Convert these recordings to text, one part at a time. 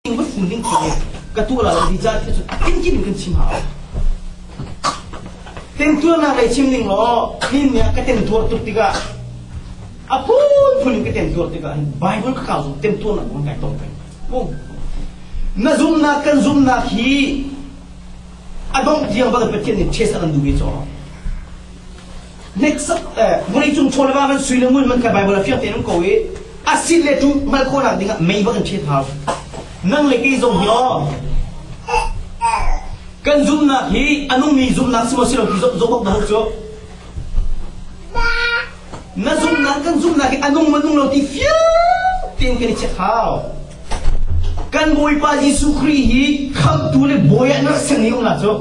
Va fun ding khi ka tuah la lo ti ca ti cu a kinkin in kan chim hau. Temtuarnak lei chim ning law nin nih ka temtuar tuk tikah a phunphun in ka temtuar tikah hin Bible ka kau zong temtuarnak kong kai tong peng. Na zumnak kan zumnak hi a dongh tiang bak Pathian nih test a kan duh ve caw. Hneksak vawleicung chaw le va man sui le ngun man kha Bible a fiang tein um ko i a sin le tu hngalh khawhnak dingah mei bak in ṭhiat hau. Nang le kei zong hi aw kan zumhnak hi a nungmi zumhnak si maw si lo ti zoh bak dah cu. Na zumhnak kan zumhnak hi a nung maw nung lo ti fiang tein kan i check hau. Kan Bawipa Jesuh Khrih hi khamhtu le bawi ah na rak ser ni um la cu.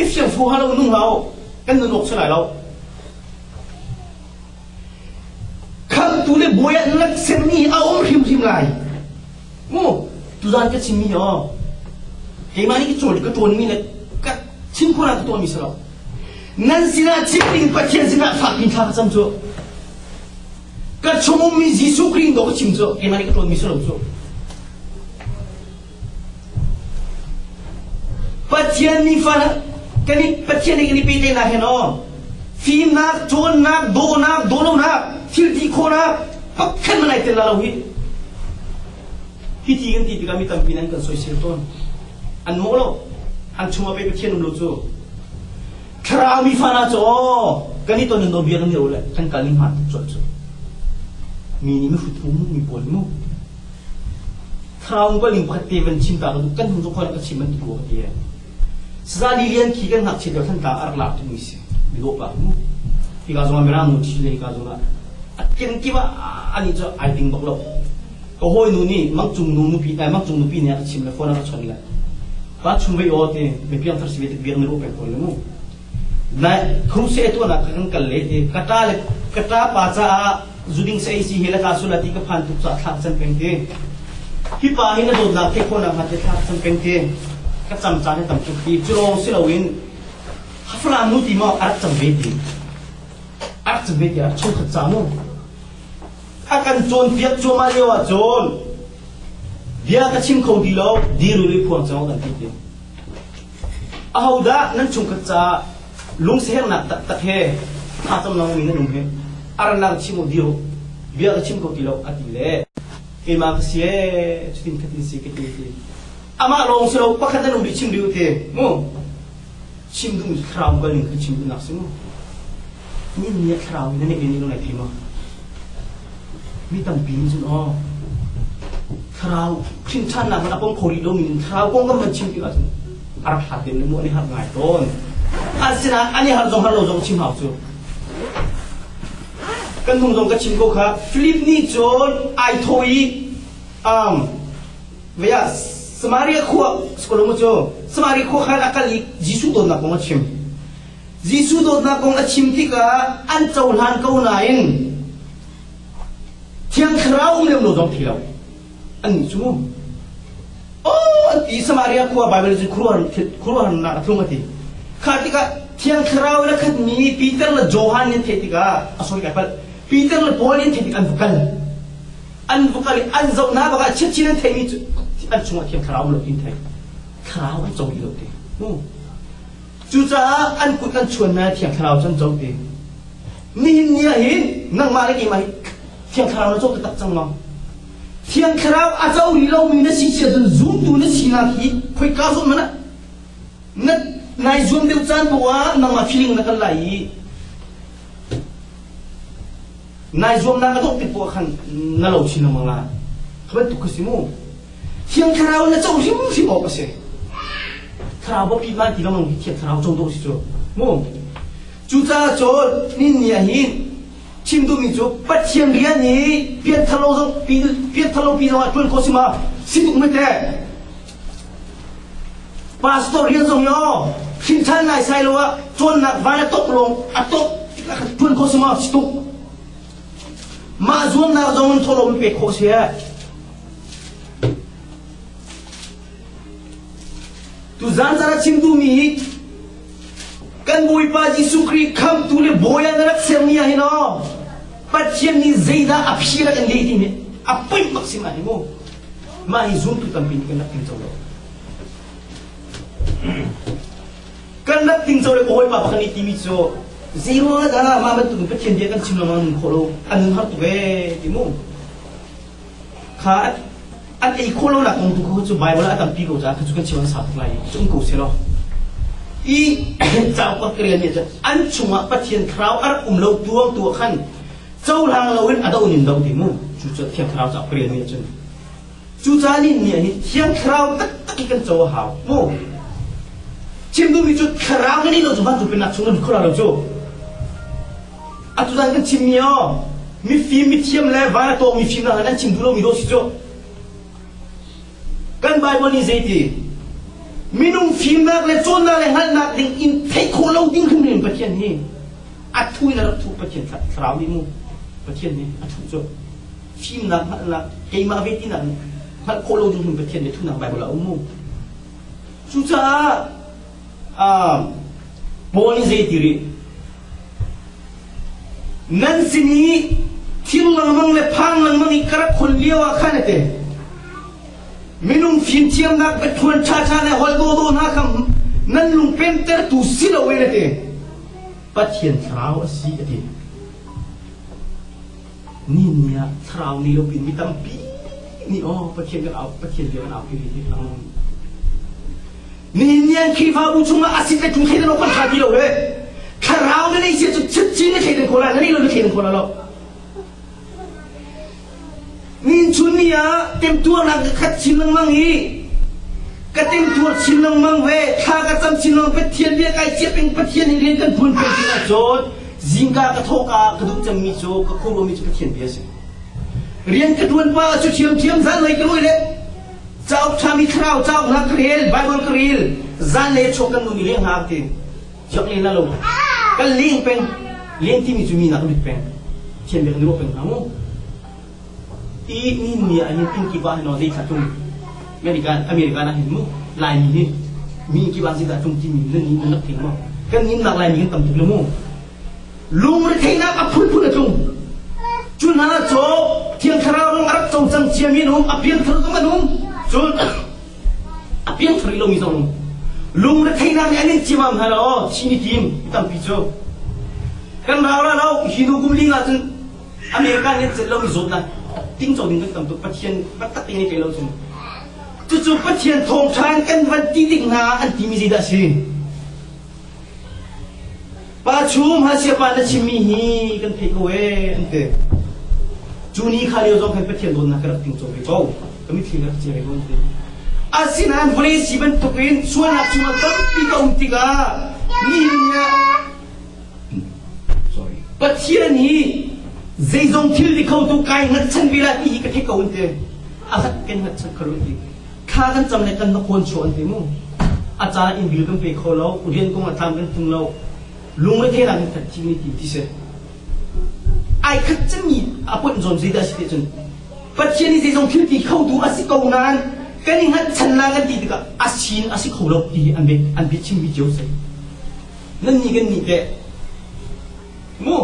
I fiang fu ha lo nung hlah u kan nun awk si lai lo. Khamtu le bawi ah na semmi a um hrimhrim lai. Mu tuzan ka chimmi aw keimah nih ka cawl ka ṭawnmi le ka chim khawh ka tuahmi si lo. Nan sinah chim ding Pathian sinah fakpi thla ka cam cu. Ka chung ummi Jesuh Khrih dawh ka chim cu keimah nih ka ṭawnmi si lo cu. Pathian nifa kan i Pathian nih kan i pehtlaihnak hin aw fimnak, cawnnak, dawhnak, dawhlonak, thil ti khawhnak pakhat man ai tel la lo hi. Hi ti kan ti tikah mi tampi nan kan soisel tawn. An mawh lo. An chungah pei Pathian um lo cu. Thlarau mi fa hna cu aw kan i ton in bia kan i le kan kal ning hmaan tuk colh cu. Mi nih mihrut um mi pawl mu. Thlarau paling pakhat te van chim ta ka duh kan hung khon ka chim an tu ka ti Saza Lilian khi kan ngakchia lio thlantlang a rak lak tukmi si midawh pa mu hika zongah mirang nu thi le hika zongah a kenkip ah ani cu ai ding bak lo ka hawi nu nih mangcung nu nupi eh mangcung nupi nih a ka chim le phone a ka chon le pa chung ve aw ti mi piang thar si ve tik biak ni ru peng ko le mu Na crusade tuahnak kha kan kal le ti ka ṭa le ka ṭa pa caah zuding sa si he le ka sula ti ka phan tuk caah thlak cam peng ti. Hi pa hi na dawtnak theih khawhnak hnga te thlak cam peng ti. Ka cam caan hi tam tuk ti. Cu lawng si loin Falam nu ti maw a rak cam ve ti. A rak cam ve ti a rak chungkhat ca mu. A kan cawnpiak cuahmah lio ah cun bia ka chim kho ti lo dir u phuang cang kan ti ti. Ahodah nan chungkhat caah lungsihernak taktak he thlacam lengmang nan um hi? A rannak chim u dir u. Bia ka chim kho ti lo a ti le keimah ka si ee cutin khatin si ka ti ti. Amah lawng si lo pakhat nan um rih chim rih u ti mu. Chim duhmi cu thlarau kal ning kha chim duhnak si mu. Nin nih thlarau in na neih ning nai thei maw? Mi tampi nih cun aw thlarau hrinṭhannak in a pom kho rih lomi in thlarau kong kan van chim tikah cun a rak hlat in mu an i harh ngai tawn. Asinain an i harh zong harh lo zong chim hau cu. Kan hnung zong ka chim ko kha Philip nih cun ai thaw i um, vea Samaria khua skolo cu Samaria khua khan a kal i Jesuh dawtnak kong a chim. Jesuh dawtnak kong a chim tikah an cohlan ko nain Thiang Thlarau um lem lo zong thi lo. Annih cu oh an ti Samaria khua Bible cu khuaruahharnak a tlung a ti. Kha tikah Thiang Thlarau in a khatmi Peter le Johan nih an theih tikah a sorry kai palh Peter le Paul nih an theih tikah an va kal. An va kal i an zoh hna bakah chiatchin an theihmi cu an chungah Thiang Thlarau um lo ti an theih. Thlarau an co ti lo ti. Cucaah an kut an chuan na Thiang Thlarau cu an co ti. Nihin ni ah hin nangmah le keimah hi Thiang Thlarau na co taktak cang maw? Thiang Thlarau a co rih lomi na si sia cun zumtu na sinak hi khoika zawn hmanh ah na nai zuam deuh caan paoh ah nangmah feeling na kal lai i nai zuamnak a dawh tik poah khan na lo chin lengmang lai. Kha bantuk kha si mu. Thiang Thlarau na co hrimhrim awk a si. Thlarau biapi man ti lengmang hi Thiang Thlarau co dawh si cu. Mu. Cucaah cun nin ni ah hin chim duhmi cu Pathian rian hi pianthar lo zong pianthar lo pi zong ah ṭuan khawh si ma si tuk mete. Pastor rian zong yo hrinṭhan nai sai lo ah cawnnak van a tok lawng a tok tikah khan ṭuan khawh si ma si tuk. Mah zuamnak zong in thawhlawm pek khawh si. Tuzaan caan a chim duhmi hi kan Bawipa Jesuh Khrih khamtu le bawi ah na rak sermi ah hin aw Pathian nih zeidah a phi rak in leh timi a poih bak si ma hi mu. Mah hi zumtu tampi nih kan rak tingco lo. Kan rak tingco le ka hawipa pakhat nih timi cu zeiruang ah dah mah bantuk in Pathian bia kan chim lengmang nun khawh lo an nun har tuk ee ti mu. Kha an ei khawh lonak kong tu kha cu Bible ah a tampi ko caah kha cu kan chim an sau tuk lai i cu um ko seh law. I cauk ka rel nih cun an chungah Pathian thlarau a rak um lo tuang tu ah khan cohlang loin a do nin do ti mu cu cu Thiang Thlarau cauk ka rel nih cun cucaah nih ni ah hin Thiang Thlarau taktak hi kan co a hau mu chim duhmi cu thlarau na nih lo cu vancung pennak chung na lut kho lo cu Atu zan kan chimmi aw mifim mithiam le van a tawngmi fimnak in an chim duh lomi dawh si cu. Kan Bible nih zeiti? Minung fimnak le cawnnak le hngalhnak ding in theih khawh lo ding hrimhrim Pathian hi a thu in a rak thuh Pathian thlarau nih mu Pathian nih a thuh cu fimnak hngalhnak keimah ve tinak nih hngalh khawh lo ding hrim Pathian nih thunak Bible ah a um mu. Cucaah Paul nih zei ti rih? Nan sin i thing lengmang le phang lengmang i ka rak khon lio ah khan a ti. Minung fimthiamnak biathuan ṭhaṭha le holh dawdawh hna kha nan lung pemtertu si loin a ti. Pathian thlarau a si a ti. Ni ni ah thlarau ni lo pin mi tampi nih aw Pathian kan au Pathian bia kan au pi rih lengmang. Nihin ni an Khrihfabu chungah a sit le ṭu thleidan awk kan ṭha ti lo he. Thlarau na nei sia cu chitchin na thleidan khawh lai, na nei lo na thleidan khawh lai lo. Nihin chun ni ah temtuarnak ka khat chin lengmang i ka temtuar chin lengmang ve, thla ka cam chin lengmang, Pathian bia kai ciah peng, Pathian hi rian kan ṭuan peng ti ahcun zingka ka thawhka ah ka duh cemmi cu ka khuaruahmi cu Pathian bia a si. Rian ka ṭuan pa cu ṭhiamṭhiam zanlei ka lawi le Cauk ṭhami thlarau cauk hna ka rel, Bible ka rel, zanlei chuak kan nu nih leng hna ti. Chuak len la lo. Kan leng peng. Leng timi cu mi nak lut peng. Thian bia kan ruah peng hna mu. I ni ni ah hin inn kip ah hin zei thla tlung. America America na hin mu. Laimi hi mi kip ah zeidah tlung timi nan ni nan rak thei maw? Kan nin nak Laimi kan tam tuk le mu. Lungretheihnak a phunphun a tlung. Cu hna cu Thiang Thlarau nung a rak co cang ciami an um, a piangthar zong an um, cun a piangthar rih lomi zong um. Lungretheihnak nih an in ciamam hna lo, thi ni tim tampi cu. Kan rau la lo, hi nu kum ling ahcun America nih an celh lomi zawtnak tingco ding kan tam tuk, Pathian taktak in i pe lo cun. Cucu Pathian thawngṭha in kan van ti tik hna ah an timi zeidah a si? Pa Chum, Hasiapa na chimmi hi kan theih ko ee an ti. Cu ni kha lio zong khan Pathian dawtnak ka rak tingco ve ko. Ka mitthli ka rak cia ve ko an ti. Asinain vawlei si bantukin sualnak chungah tampi ka um tikah nihin ah sorry Pathian hi zeizong thil ti khotu kai hngatchan ve la ti hi ka theih ko an ti. A rat kan hngatchan kho lo an ti. Thla kan cam le kan va khawn chuah an ti mu. A caan inn bil kan pe kho lo, rian kong ah tlam kan tlung lo. Lungre kan khat thi ni ti ti si. Ai khat cemmi a ponh zawn zeidah si ti cun Pathian i zeizong thil ti kho tu a si ko nain kan i hngatchan la kan ti tikah a sin a si kho lo ti hi an bia an bia chimmi cio si. Nan nih kan nih teh mu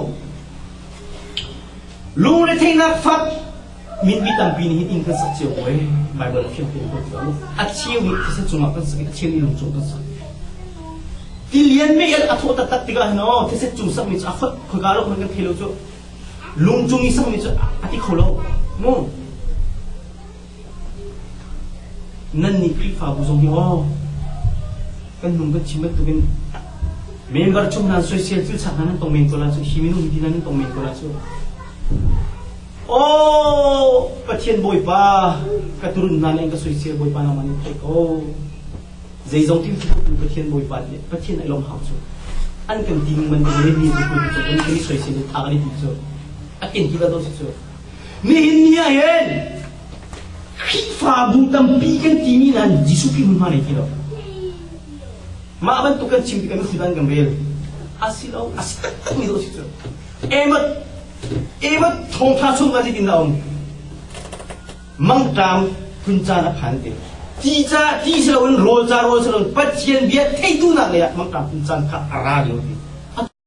lungretheihnak fak Minpi tampi nih hin inn kan sak cio ko ee. Bible a fiang tein kan ti lo. A cheu nih thisen cungah kan sak i a cheu nih lung cung kan sak. Tilian mei a thawh taktak tikah hin aw thisen cung sakmi cu a khot khoika lo kan thei lo cu. Lung cung i sakmi cu a ti kho lo. Mu. Nan nih Khrihfabu zong hi aw kan nung kan chim bantukin member chung nan soisel thil chak hna nan tong men ko la cu hi minung hi ti nan tong men ko la cu. Aw Pathian Bawipa, ka turun hna nih an ka soisel Bawipa nangmah nih theih ko. Zeizong thil tu Pathian Bawipa nih Pathian ai lawm hau cu. An kan ti ning bantuk in mi cu kan kan i soisel i tha kan i ti cu. A ken ti lo si cu. Nihin ni ah hin Khrihfabu tampi kan timi nan Jesuh Khrih hmunhma nei ti lo. Mah bantuk kan chim tikah mithli an kan rel. Asi lo, asi taktak mi do si cu. Emat Emat thawngṭha chung ah zeitin dah a um? Mangṭam phun caan a phan ti. Ti ca ti si loin rawl ca rawl si loin Pathian bia theitu nak lei ah mangṭam phun caan kha a ra lio ti.